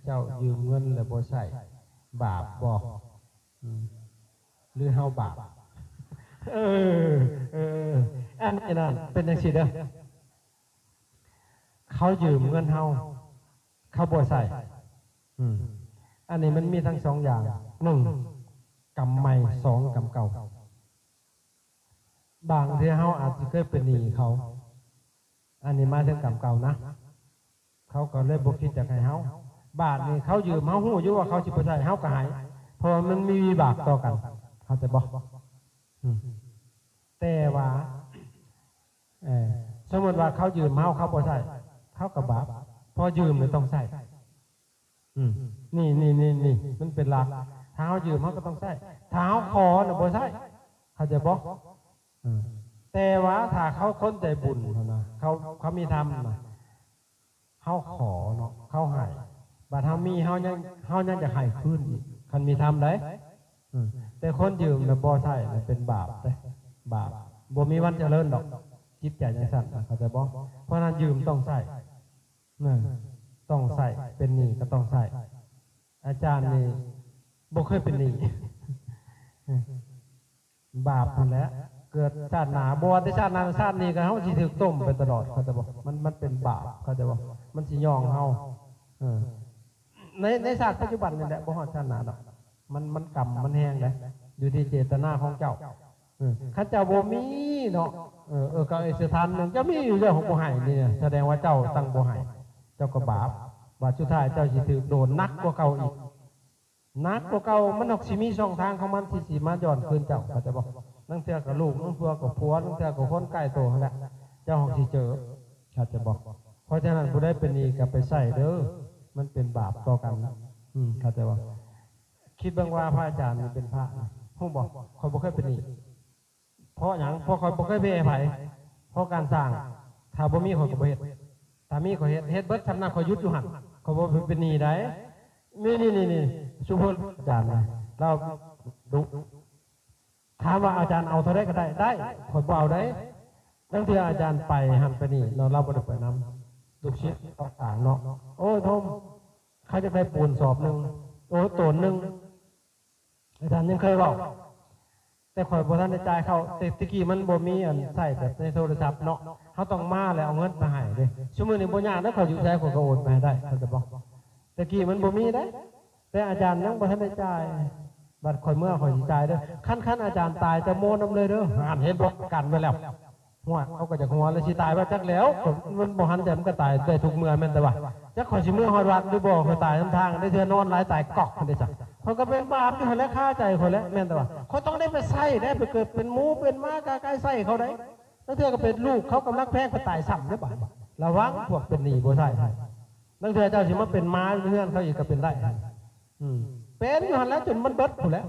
ເຈົ້າຢືມເງິນແລ້ວບໍ່ໃຊ້ ບາບບໍ່? ອືມ ຫຼືເຮົາບາບ? ເອີ ເອີ ອັນນີ້ນັ້ນເປັນຈັ່ງຊີ້ເດີ ເຂົາຢືມເງິນເຮົາ ເຂົາບໍ່ໃຊ້ ອືມ ອັນນີ້ມັນມີທັງສອງຢ່າງ ໜຶ່ງ ກຳໃໝ່ ສອງ ກຳເກົ່າ. ບາງເທື່ອເຮົາອາດຊິເຄີຍເປັນໜີ້ເຂົາ ອັນນີ້ໝາຍເຖິງກຳເກົ່ານະ ເຂົາກໍເລີຍບໍ່ຄິດຢາກໃຫ້ເຮົາ. ບາດນີ້ເຂົາຢືມ ເຮົາຮູ້ຢູ່ວ່າເຂົາຊິບໍ່ໃຊ້ ເຮົາກໍໃຫ້ ເພາະວ່າມັນມີວິບາກຕໍ່ກັນ ເຂົ້າໃຈບໍ່? ອືມ ແຕ່ວ່າ ເອີ ສົມມຸດວ່າເຂົາຢືມເຮົາ ເຂົາບໍ່ໃຊ້ ເຮົາກໍບາບ ເພາະຢືມແລ້ວຕ້ອງໃຊ້. ອືມ ນີ້ ນີ້ ນີ້ ນີ້ ມັນເປັນຫຼັກ ຖ້າເຮົາຢືມເຮົາກໍຕ້ອງໃຊ້ ຖ້າເຮົາຂໍນະບໍ່ໃຊ້ ເຂົ້າໃຈບໍ່? ເອີ ແຕ່ວ່າຖ້າເຂົາຄົນໃຈບຸນຫັ້ນນະ ເຂົາ ເຂົາມີທຳນະ ເຮົາຂໍເນາະ ເຂົາໃຫ້ ບາດເຮົາມີ ເຮົາຍັງ ເຮົາຍັງຢາກໃຫ້ຄືນອີກ ຄັນມີທຳໃດ໋. ອືມ ແຕ່ຄົນຢືມນະບໍ່ໃຊ້ນະເປັນບາບເດ້ ບາບ ບໍ່ມີວັນຈະເລີນດອກ ຈິດໃຈຈັ່ງຊັ້ນນະ ເຂົ້າໃຈບໍ່? ເພາະນັ້ນຢືມຕ້ອງໃຊ້ ນັ້ນ ຕ້ອງໃຊ້ ເປັນໜີ້ກໍຕ້ອງໃຊ້. ອາຈານນີ້ບໍ່ເຄີຍເປັນໜີ້ ບາບພຸ້ນແຫຼະ ເກີດຊາດໜ້າ ບໍ່ວ່າແຕ່ຊາດໜ້າ ຊາດນີ້ກໍເຮົາຊິຖືກຕົ້ມໄປຕະຫຼອດ ເຂົ້າໃຈບໍ່? ມັນ ມັນເປັນບາບ ເຂົ້າໃຈບໍ່? ມັນຊິຍ້ອງເຮົາ ເອີ ໃນ ໃນຊາດປັດຈຸບັນນີ້ແຫຼະ ບໍ່ຮອດຊາດໜ້າດອກ ມັນ ມັນກຳມັນແຮງເດ້ ຢູ່ທີ່ເຈດຕະນາຂອງເຈົ້າ. ເອີ ຄັນເຈົ້າບໍ່ມີເນາະ ເອີ ເອີ ກໍອີກສະຖານໜຶ່ງ ເຈົ້າມີຢູ່ແລ້ວ ບໍ່ໃຫ້ນີ້ ສະແດງວ່າເຈົ້າຕັ້ງບໍ່ໃຫ້ ເຈົ້າກໍບາບ ບາດສຸດທ້າຍເຈົ້າຊິຖືກໂດນໜັກກວ່າເກົ່າອີກ ໜັກກວ່າເກົ່າ. ມັນອອກຊິມີຊ່ອງທາງຂອງມັນທີ່ຊິມາຍ້ອນຄືນເຈົ້າ ເຂົ້າໃຈບໍ່? ລາງເທື່ອກໍລູກ ລາງເທື່ອກໍຜົວ ລາງເທື່ອກໍຄົນໃກ້ໂຕຫັ້ນແຫຼະ ເຈົ້າອອກຊິເຈີ ເຂົ້າໃຈບໍ່? ເພາະສະນັ້ນ ຜູ້ໃດເປັນໜີ້ກໍໄປໃຊ້ເດີ ມັນເປັນບາບຕໍ່ກັນ ອືມ ເຂົ້າໃຈບໍ່? ຄິດເບິ່ງວ່າພະອາຈານນີ້ເປັນພະນະ ຮູ້ບໍ່? ຂ້ອຍບໍ່ເຄີຍເປັນໜີ້. ເພາະຫຍັງ? ເພາະຂ້ອຍບໍ່ເຄີຍເພໃຜ. ເພາະການສ້າງ ຖ້າບໍ່ມີຂ້ອຍກໍບໍ່ເຮັດ. ຖ້າມີຂ້ອຍເຮັດ ເຮັດເບິດ. ສ່ຳນັ້ນຂ້ອຍຢຸດຢູ່ຫັ້ນ. ຂ້ອຍບໍ່ເປັນໜີ້ໃດ. ນີ້ໆໆ ສຸເພິ່ນອາຈານນະ ລາວດຸ. ຖາມວ່າອາຈານເອົາເທົ່າໃດກໍໄດ້? ໄດ້. ຂ້ອຍບໍ່ເອົາໃດ. ລາງເທື່ອອາຈານໄປຫັ້ນໄປນີ້ເນາະ ລາວບໍ່ໄດ້ໄປນຳ. ລູກສິດຕ້ອງການເນາະ. ໂອ້ຍ ໂທມ ເຂົາຢາກໄດ້ປູນສອບໜຶ່ງ ໂອ້ ໂຕນໜຶ່ງ. ອາຈານຍັງເຄີຍເວົ້າ ແຕ່ຂ້ອຍບໍ່ທັນໄດ້ຈ່າຍເຂົາ. ແຕ່ ແຕ່ກີ້ມັນບໍ່ມີອັນໃຊ້ແບບໃນໂທລະສັບເນາະ ເຮົາຕ້ອງມາແລ້ວເອົາເງິນໄປໃຫ້ເດ້. ຊຸມື້ນີ້ບໍ່ຍາກເດ້ ຂ້ອຍຢູ່ໃສຂ້ອຍກໍໂອນໄປໃຫ້ໄດ້ ເຂົ້າໃຈບໍ່? ແຕ່ກີ້ມັນບໍ່ມີເດ້ ແຕ່ອາຈານຍັງບໍ່ທັນໄດ້ຈ່າຍ. ບັດຂ້ອຍເມືອຂ້ອຍຊິຈ່າຍເດີ. ຄັນ ຄັນອາຈານຕາຍຈະໂມນຳເລີຍເດີ. ຫັ້ນ ເຫັນບໍ່ ກັນໄວ້ແລ້ວ. ຫົວ ເຂົາກໍຈະຫົວແລ້ວ ຊິຕາຍວ່າຈັກແລ້ວ ມັນບໍ່ຫັນໃຈ ມັນກໍຕາຍໄດ້ທຸກເມື່ອແມ່ນແຕ່ວ່າ ຈັກຂ້ອຍຊິເມືອຮອດວັດຫຼືບໍ່ ຂ້ອຍຕາຍນຳທາງໄດ້ ເທື່ອນອນຫຼາຍຕາຍກອກໄດ້ຊະ. ຂ້ອຍກໍເປັນບາບຢູ່ຫັ້ນແຫຼະ ຄາໃຈຂ້ອຍແຫຼະ ແມ່ນແຕ່ວ່າ ຂ້ອຍຕ້ອງໄດ້ໄປໃຊ້ໄດ້ ໄປເກີດເປັນໝູເປັນໝາກາໄກ່ໃສ່ເຂົາໄດ້. ລາງເທື່ອກໍເປັນລູກເຂົາກຳລັງແພງ ໄປຕາຍຊ້ຳເດ້ບາດ. ລະວັງພວກເປັນໜີ້ບໍ່ໃຊ້. ລາງເທື່ອເຈົ້າຊິມາເປັນໝາຢູ່ເຮືອນເຂົາອີກກໍເປັນໄດ້. ອືມ ເປັນຢູ່ຫັ້ນແຫຼະ ຈົນມັນເບິດພຸ້ນແຫຼະ.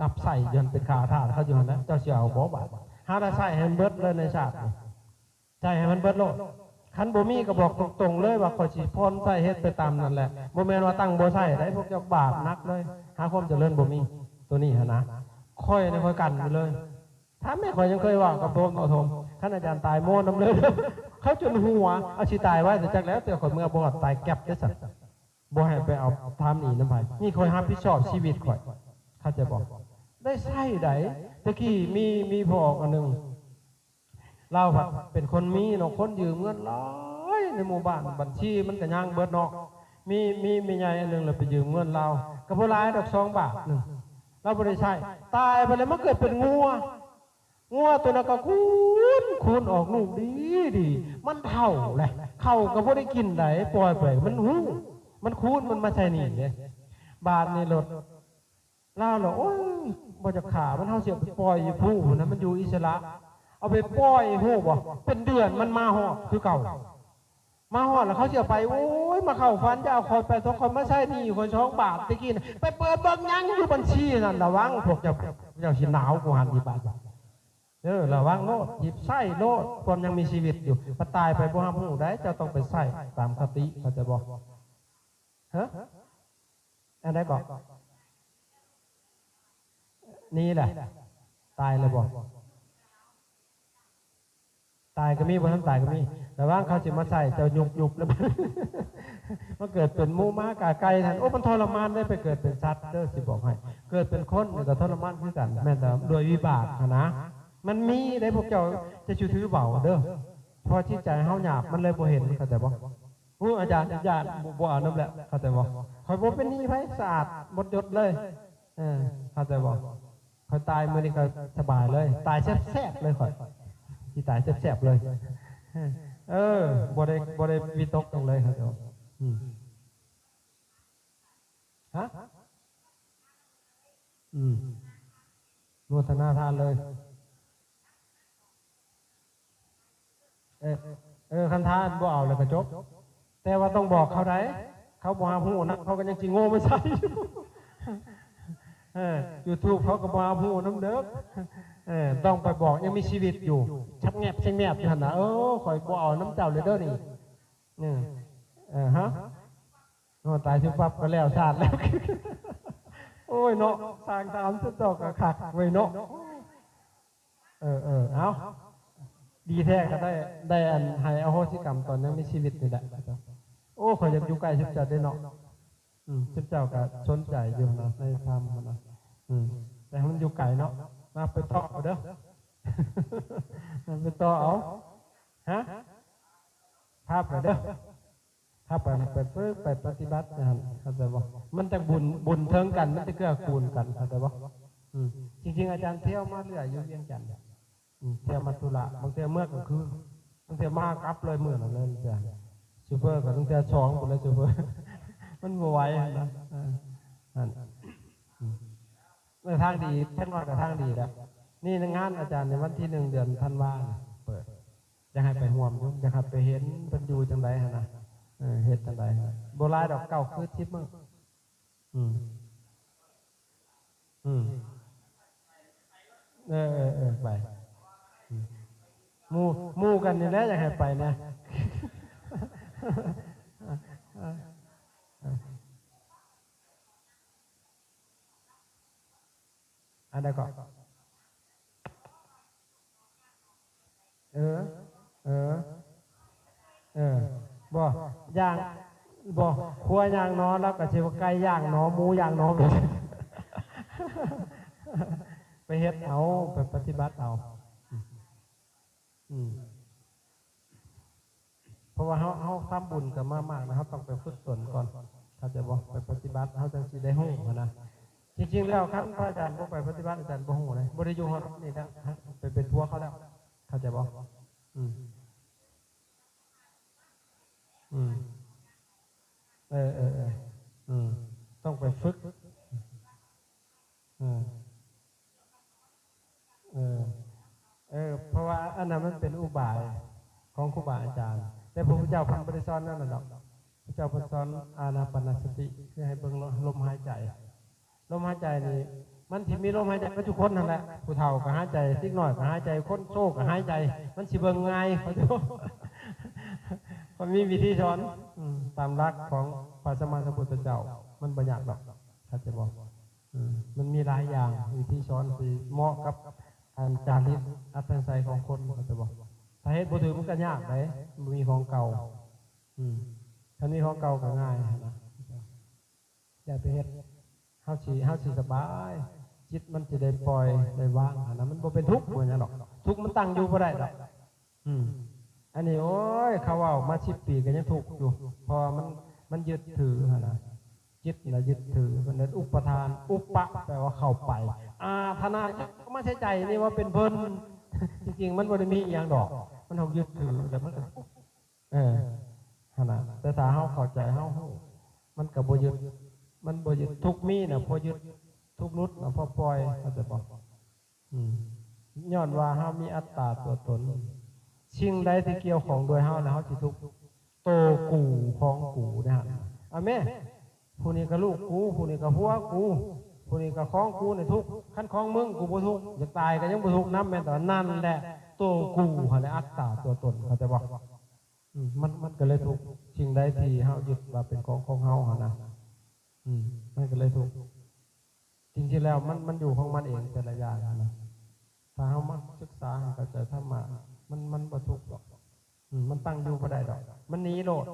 ຮັບໃຊ້ຢູ່ຫັ້ນເປັນຂ້າທາດເຂົາຢູ່ຫັ້ນແຫຼະ. ເຈົ້າຊິເອົາບໍ່ບາດ? ຫາລະໃຊ້ໃຫ້ມັນເບິດເລີຍໃນຊາດນີ້ ໃຊ້ໃຫ້ມັນເບິດໂລດ. ຄັນບໍ່ມີກໍບອກຕົງໆເລີຍວ່າ ຂ້ອຍຊິຜ່ອນໃຊ້ເຮັດໄປຕາມນັ້ນແຫຼະ. ບໍ່ແມ່ນວ່າຕັ້ງບໍ່ໃຊ້ໃດ ພວກເຈົ້າບາບໜັກເລີຍ. ຫາຄວາມຈະເລີນບໍ່ມີ ໂຕນີ້ຫັ້ນນະ. ຂ້ອຍນີ້ຂ້ອຍກັນຢູ່ເລີຍ. ຖາມແມ່ ຂ້ອຍຍັງເຄີຍເວົ້າກັບໂທມເນາະ ໂທມ ຄັນອາຈານຕາຍໂມນຳເລີຍ. ເຂົາຈົນຫົວ ເອົາ ຊິຕາຍໄວແຕ່ຈັກແລ້ວ ແຕ່ຂ້ອຍເມືອບໍ່ຮອດ ຕາຍແກັບເດ້ຊັ້ນ. ບໍ່ໃຫ້ໄປເອົາ ຖາມໜີ້ນຳໃຜ. ນີ້ຂ້ອຍຮັບຜິດຊອບຊີວິດຂ້ອຍ ເຂົ້າໃຈບໍ່? ໄດ້ໃຊ້ໃດ. ແຕ່ກີ້ມີ ມີພໍ່ອັນໜຶ່ງ ລາວພັດເປັນຄົນມີເນາະ ຄົນຢືມເງິນຫຼາຍໃນໝູ່ບ້ານ ບັນຊີມັນກໍຍ່າງເບິດເນາະ. ມີ ມີແມ່ໃຫຍ່ອັນໜຶ່ງລະໄປຢືມເງິນລາວ ກໍບໍ່ຫຼາຍດອກ ສອງບາດໜຶ່ງ ລາວບໍ່ໄດ້ໃຊ້. ຕາຍໄປແລ້ວມາເກີດເປັນງົວ ງົວໂຕນັ້ນກໍຄູນ ຄູນອອກລູກດີດີ ມັນເຖົ້າແຫຼະ ເຂົ້າກໍບໍ່ໄດ້ກິນໃດ ປ່ອຍໄປ ມັນຮູ້ ມັນຄູນ ມັນມາໃຊ້ໜີ້ເດ້. ບາດນີ້ໂລດ ລາວລະ ໂອ້ຍ ບໍ່ຢາກຂ້າມັນ ເຮົາຊິເອົາໄປປ່ອຍຢູ່ພູ້ນນະ ມັນຢູ່ອິດສະຫຼະ. ເອົາໄປປ່ອຍ ຮູ້ບໍ່ ເປັນເດືອນມັນມາຮອດຄືເກົ່າ. ມາຮອດແລ້ວເຂົາຊິເອົາໄປ ໂອ້ຍ ມາເຂົ້າຝັນ ຢ່າເອົາຂ້ອຍໄປເຖາະ ຂ້ອຍມາໃຊ້ໜີ້ຂ້ອຍສອງບາດແຕ່ກີ້ນະ. ໄປເປີດເບິ່ງຫຍັງຢູ່ບັນຊີນັ້ນ ລະວັງພວກເຈົ້າ ເຈົ້າຊິໜາວກວ່າຫັ້ນອີກບາດ. ເອີ ລະວັງໂລດ ຫຍິບໃຊ້ໂລດ ຄວາມຍັງມີຊີວິດຢູ່ ຖ້າຕາຍໄປບໍ່ຮັບຮູ້ໃດ. ເຈົ້າຕ້ອງໄປໃຊ້ຕາມຄະຕິ ເຂົ້າໃຈບໍ່? ຮະ? ອັນໃດກໍ ນີ້ແຫຼະ ຕາຍແລ້ວບໍ່? ຕາຍກໍມີ ບໍ່ທັນຕາຍກໍມີ. ລະຫວ່າງເຂົາຊິມາໃສ່ເຈົ້າຍຸບໆ ແລ້ວ ມາເກີດເປັນໝູໝາກາໄກ່ຫັ້ນ ໂອ້ ມັນທໍລະມານເດ້. ໄປເກີດເປັນສັດເດີ ຊິບອກໃຫ້ ເກີດເປັນຄົນນີ້ກໍທໍລະມານຄືກັນ ແມ່ນແຕ່ດ້ວຍວິບາກຫັ້ນນະ. ມັນມີເດ້ ພວກເຈົ້າຈະຖືເບົາເດີ ເພາະຈິດໃຈເຮົາຫຍາບ ມັນເລີຍບໍ່ເຫັນ ເຂົ້າໃຈບໍ່? ໂອ້ ອາຈານ ອາຈານ ບໍ່ ບໍ່ເອົານຳແລ້ວ ເຂົ້າໃຈບໍ່? ຂ້ອຍບໍ່ເປັນໜີ້ໃຜ ສະອາດໝົດຍົດເລີຍ ເອີ ເຂົ້າໃຈບໍ່? ຂ້ອຍຕາຍມື້ນີ້ກໍສະບາຍເລີຍ ຕາຍແຊບໆເລີຍ ຂ້ອຍຊິຕາຍແຊບໆເລີຍ ເອີ ບໍ່ໄດ້ ບໍ່ໄດ້ວິຕົກຫຍັງເລີຍ ເຂົ້າໃຈບໍ່? ອືມ ຮະ? ອືມ ໂມທະນາທານເລີຍ. ເອີ ເອີ ຄັນທ່ານບໍ່ເອົາແລ້ວກໍຈົບ ແຕ່ວ່າຕ້ອງບອກເຂົາໃດ໋ ເຂົາບໍ່ຮັບຮູ້ນຳ ເຂົາກໍຍັງຊິໂງ່ມາໃສ່ຢູ່ ເອີ ຢູທູບເຂົາກໍບໍ່ຮັບຮູ້ນຳເດີ ເອີ ຕ້ອງໄປບອກຍັງມີຊີວິດຢູ່ ຊັກແງບຊັກແງບຢູ່ຫັ້ນນະ ເອີ ຂ້ອຍບໍ່ເອົານຳເຈົ້າເລີຍເດີນີ້ ເອີ ເອີ ຮະ ເນາະ ຕາຍຊິປັບກໍແລ້ວຊາດແລ້ວ ໂອ້ຍເນາະ ສ້າງຕາມສຸດດອກກໍຄັກເວີຍເນາະ. ເອີ ເອີ ເອົາ ດີແທ້ກໍໄດ້ ໄດ້ອັນໃຫ້ອະໂຫສິກຳຕອນຍັງມີຊີວິດນີ້ແຫຼະ. ໂອ້ ຂ້ອຍຢາກຢູ່ໃກ້ຊຸມເຈົ້າເດ້ເນາະ ອືມ ຊຸມເຈົ້າກໍສົນໃຈຢູ່ນະ ໃນທຳນະ ອືມ ແຕ່ໃຫ້ມັນຢູ່ໄກເນາະ ນະ ໄປເທາະເອົາເດີ ນະ ໄປເທາະເອົາ ຮະ ພາໄປເດີ. ຖ້າໄປ ໄປຝຶກ ໄປປະຕິບັດນະ ເຂົ້າໃຈບໍ່? ມັນຈະບຸນ ບຸນເຖິງກັນ ມັນຈະເກື້ອກູນກັນ ເຂົ້າໃຈບໍ່? ອືມ ຈິງໆ ອາຈານທ່ຽວມາເລື້ອຍຢູ່ວຽງຈັນ ອືມ ທ່ຽວມາທຸລະ ບາງເທື່ອເມືອກາງຄືນ ບາງເທື່ອມາກັບເລີຍ ມື້ນັ້ນເລີຍ ບາງເທື່ອ ໂຊເຟີກໍຕັ້ງແຕ່ສອງພຸ້ນແຫຼະ ໂຊເຟີ ມັນບໍ່ໄຫວຫັ້ນນະ ເອີ ນັ້ນ ອືມ ເອີ ທາງດີ ຈັກໜ້ອຍກໍທາງດີແຫຼະ ນີ້ງານອາຈານໃນວັນທີໜຶ່ງ ເດືອນທັນວານີ້ ເປີດ ຢາກໃຫ້ໄປຮ່ວມຢູ່ ຢາກໃຫ້ໄປເຫັນເພິ່ນຢູ່ຈັ່ງໃດຫັ້ນນະ ເອີ ເຮັດຈັ່ງໃດ ບໍ່ຫຼາຍດອກ ເກົ້າຄືນ ສິບມື້ ອືມ ອືມ ເອີ ເອີ ເອີ ໄປ ອືມ ໝູ່ ໝູ່ກັນນີ້ແຫຼະ ຢາກໃຫ້ໄປນະ ອັນໃດກໍ ເອີ ເອີ ເອີ ບໍ່ ຢ່າງ ບໍ່ ຄົວຢ່າງໜໍ ລາວກໍຊິວ່າໄກ່ຢ່າງໜໍ ໝູຢ່າງໜໍ ໄປເຮັດເອົາ ໄປປະຕິບັດເອົາ ອືມ ເພາະວ່າເຮົາ ເຮົາທຳບຸນກັນມາມາກແລ້ວ ເຮົາຕ້ອງໄປຝຶກຕົນກ່ອນ ເຂົ້າໃຈບໍ່? ໄປປະຕິບັດ ເຮົາຈັ່ງຊິໄດ້ຮູ້ຫັ້ນນະ. ຈິງໆ ແລ້ວ ຄັນພະອາຈານບໍ່ໄປປະຕິບັດ ອາຈານບໍ່ຮູ້ເດ້ ບໍ່ໄດ້ຢູ່ຮອດນີ້ນະ ໄປເປັນພວກເຂົາແລ້ວ ເຂົ້າໃຈບໍ່? ອືມ ອືມ ເອີ ເອີ ເອີ ອືມ ຕ້ອງໄປຝຶກ ເອີ. ເອີ ເອີ ເພາະວ່າອັນນັ້ນມັນເປັນອຸບາຍຂອງຄູບາອາຈານ ແຕ່ພະພຸດທະເຈົ້າເພິ່ນບໍ່ໄດ້ສອນແນວນັ້ນດອກ ພະເຈົ້າເພິ່ນສອນອານາປານະສະຕິ ຄືໃຫ້ເບິ່ງລົມຫາຍໃຈ ລົມຫາຍໃຈນີ້ ມັນຊິມີລົມຫາຍໃຈເບິດທຸກຄົນຫັ້ນແຫຼະ ຜູ້ເຖົ້າກໍຫາຍໃຈ ເດັກນ້ອຍກໍຫາຍໃຈ ຄົນໂຊກໍຫາຍໃຈ ມັນຊິເບິ່ງງ່າຍ ເຂົາເຈົ້າ ເພິ່ນມີວິທີສອນ ອືມ ຕາມຫຼັກຂອງພະສຳມາສຳພຸດທະເຈົ້າ ມັນບໍ່ຍາກດອກ ເຂົ້າໃຈບໍ່? ເອີ ມັນມີຫຼາຍຢ່າງ ວິທີສອນທີ່ເໝາະກັບການຈາລິກອັດຕະນິໄສຂອງຄົນ ເຂົ້າໃຈບໍ່? ຖ້າເຮັດບໍ່ຖືກມັນກໍຍາກເດ້ ບໍ່ມີຂອງເກົ່າ ອືມ ຄັນມີຂອງເກົ່າກໍງ່າຍຫັ້ນນະ ຢ່າໄປເຮັດ ເຮົາຊິ ເຮົາຊິສະບາຍ ຈິດມັນຊິໄດ້ປ່ອຍໄດ້ວາງຫັ້ນນະ ມັນບໍ່ເປັນທຸກ ບໍ່ຫຍັງດອກ ທຸກມັນຕັ້ງຢູ່ບໍ່ໄດ້ດອກ. ອືມ ອັນນີ້ ໂອ້ຍ ເຂົາເວົ້າມາສິບປີກໍຍັງທຸກຢູ່ ເພາະວ່າມັນ ມັນຍຶດຖືຫັ້ນນະ ຈິດນະຍຶດຖື ເພິ່ນເອີ້ນອຸປະທານ ອຸປະ ແປວ່າເຂົ້າໄປ ອາທານາ ມາໃສ່ໃຈນີ້ວ່າເປັນເພິ່ນ ຈິງໆ ມັນບໍ່ໄດ້ມີອີ່ຫຍັງດອກ ມັນເຮົາຍຶດຖື ແລ້ວມັນກໍ ເອີ ຫັ້ນນະ ແຕ່ຖ້າເຮົາເຂົ້າໃຈ ເຮົາຮູ້ ມັນກໍບໍ່ຍຶດ ມັນບໍ່ຍຶດ ທຸກມີນະພໍຍຶດ ທຸກຫຼຸດນະພໍປ່ອຍ ເຂົ້າໃຈບໍ່? ອືມ ຍ້ອນວ່າເຮົາມີອັດຕາຕົວຕົນ ສິ່ງໃດທີ່ກ່ຽວຂ້ອງໂດຍເຮົາ ແລ້ວເຮົາຊິທຸກ ໂຕກູຂອງກູເດ້ຫັ້ນ ອາແມ່ ຜູ້ນີ້ກໍລູກກູ ຜູ້ນີ້ກໍຜົວກູ ຜູ້ນີ້ກໍຂອງກູນີ້ທຸກ ຄັນຂອງມຶງ ກູບໍ່ທຸກ ຢາກຕາຍກໍຍັງບໍ່ທຸກນຳ ແມ່ນ ແຕ່ວ່ານັ້ນແຫຼະ ໂຕກູຫັ້ນແຫຼະ ອັດຕາຕົວຕົນ ເຂົ້າໃຈບໍ່? ອືມ ມັນ ມັນກໍເລີຍທຸກ ສິ່ງໃດທີ່ເຮົາຍຶດວ່າເປັນຂອງຂອງເຮົາຫັ້ນນະ ອືມ ມັນກໍເລີຍທຸກ ຈິງໆ ແລ້ວມັນ ມັນຢູ່ຂອງມັນເອງແຕ່ລະຢ່າງຫັ້ນນະ ຖ້າເຮົາມາສຶກສາໃຫ້ເຂົ້າໃຈທຳມະ ມັນ ມັນບໍ່ທຸກດອກ ອືມ ມັນຕັ້ງຢູ່ບໍ່ໄດ້ດອກ ມັນໜີໂລດ.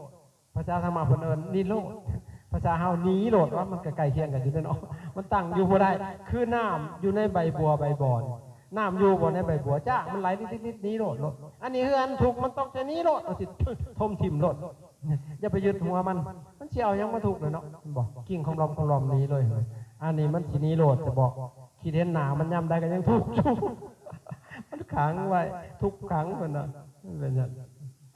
ພາສາທຳມະເພິ່ນເອີ້ນນິໂລດ ພາສາເຮົາໜີໂລດ ວ່າມັນກໍໃກ້ຄຽງກັນຢູ່ເດ້ເນາະ ມັນຕັ້ງຢູ່ບໍ່ໄດ້ ຄືນ້ຳຢູ່ໃນໃບບົວໃບບອນ ນ້ຳຢູ່ບໍ່ໃນໃບບົວ ຈ້າງມັນໄຫຼລິດໆ ໜີໂລດໂລດ. ອັນນີ້ຄືອັນທຸກ ມັນຕ້ອງຈະໜີໂລດ ມັນຊິຖົມຖິ້ມໂລດ ຢ່າໄປຍຶດຫົວມັນ ມັນຊິເອົາຫຍັງມາທຸກລະເນາະ ແມ່ນບໍ່? ກິ້ງຄອມລອມຄອມລອມໜີເລີຍ. ອັນນີ້ມັນຊິໜີໂລດ ຈະບອກ ຄິດເຫັນໜ້າມັນຍາມໃດກໍຍັງທຸກຢູ່ ມັນຂັງໄວ້ ທຸກຂັງເພິ່ນນະ ມັນເປັນຫຍັງ?